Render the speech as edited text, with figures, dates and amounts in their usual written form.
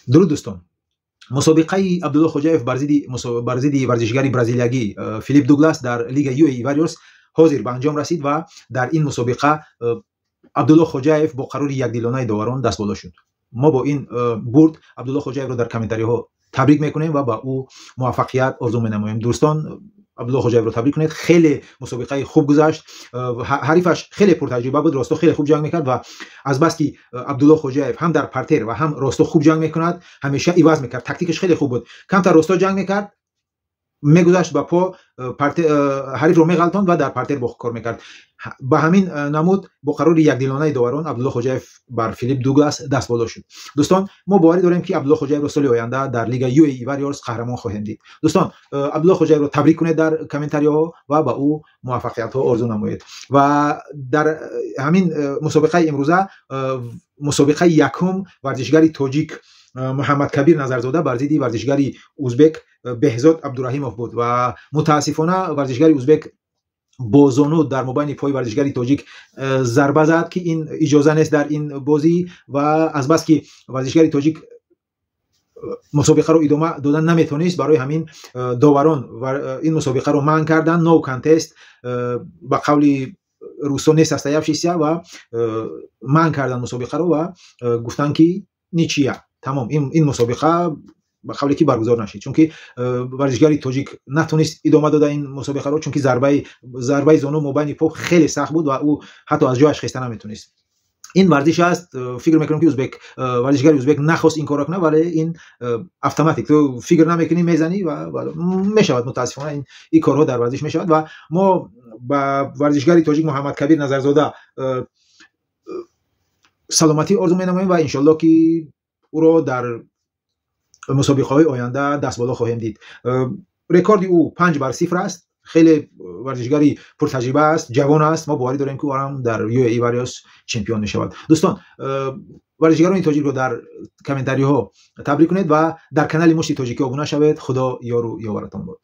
Дуруд, дӯстон. Мусобиқаи Абдулло Хоҷаев бар зидди варзишгари бразилиягӣ Филип Дуглас дар лига UAE Warriors ҳозир ба анҷом расид ва дар ин мусобиқа Абдулло Хоҷаев бо қарори якдилонаи доварон дастболо шуд. Мо бо ин бурд Абдулло Хоҷаевро дар комментариҳо табрик мекунем ва ба ӯ муваффақият орзу менамоем. Дӯстон, Абдулло Хоҷаевро табрик кунед. Хеле мусобиқаи хуб гузашт. Ҳарифаш хеле пуртаҷриба буд, росто хеле хуб ҷанг мекард ва азбаски Абдулло Хоҷаев ҳам дар партер ва ҳам росто хуб ҷанг мекунад, ҳамеша иваз мекард, тактикаш хеле хуб буд. Камтар росто ҷанг мекард, мегузашт ба по, ҳарифро меғалтонд ва дар партер бо кор мекард. Ба ҳамин намуд бо қарори якдилонаи доварон Абдулло Хоҷаев бар Филип Дуглас дастболо шуд. Дӯстон, мо боварӣ дорем, ки Абдулло Хоҷаевро соли оянда дар лига UAE Warriors қаҳрамон хоҳем дид. Дӯстон, Абдулло Хоҷаевро табрик кунед дар комментариҳо ва ба ӯ муваффақиятҳо орзу намоед. Ва дар ҳамин мусобиқаи имрӯза, мусобиқаи якум, варзишгари тоҷик Муҳаммадкабир Назарзода бар зидди варзишгари узбек Беҳзод Абдураҳимов буд ва мутаассифона варзишгари узбек бо зону дар мобайни пои варзишгари тоҷик зарба зад, ки ин иҷоза нест дар ин бозӣ. Ва азбаски варзишгари тоҷик мусобиқаро идома додан наметавонист, барои ҳамин доварон ин мусобиқаро манъ карданд, no contest, ба қавли русо, несостоявшийся, ва манъ карданд мусобиқаро ва гуфтанд, ки ничья, тамом. Ин мусобиқа ба қавле ки баргузор нашид, чунки варзишгари тоҷик натонист идома дода ин мусобиқаро, чунки зарбаи зону мобайни по хеле сахт буд ва ӯ ҳатто аз ҷояш хеста наметонист. Ин варзиш аст. Фикр мекунам, ки узбек варзишгари узбек нахост ин корро кунад, вале ин автоматик, ту фикр намекунӣ, мезанӣ ва мешавад. Мутаассифона, ин корҳо дар варзиш мешавад. Ва мо ба варзишгари тоҷик Муҳаммадкабир Назарзода саломатӣ орзу менамоем ва иншолло, ки ӯро дар мусобиқаҳои оянда дастболо хоҳем дид. Рекорди ӯ 5-0 аст. Хеле варзишгари пуртаҷриба аст, ҷавон аст. Мо боварӣ дорем, ки ӯ дар UAE Warriors чемпион мешавад. Дӯстон, варзишгарони тоҷикро дар комментариҳо табрик кунед ва дар канали Мушти Тоҷикӣ обуна шавед. Худо ёру ёваратон бод.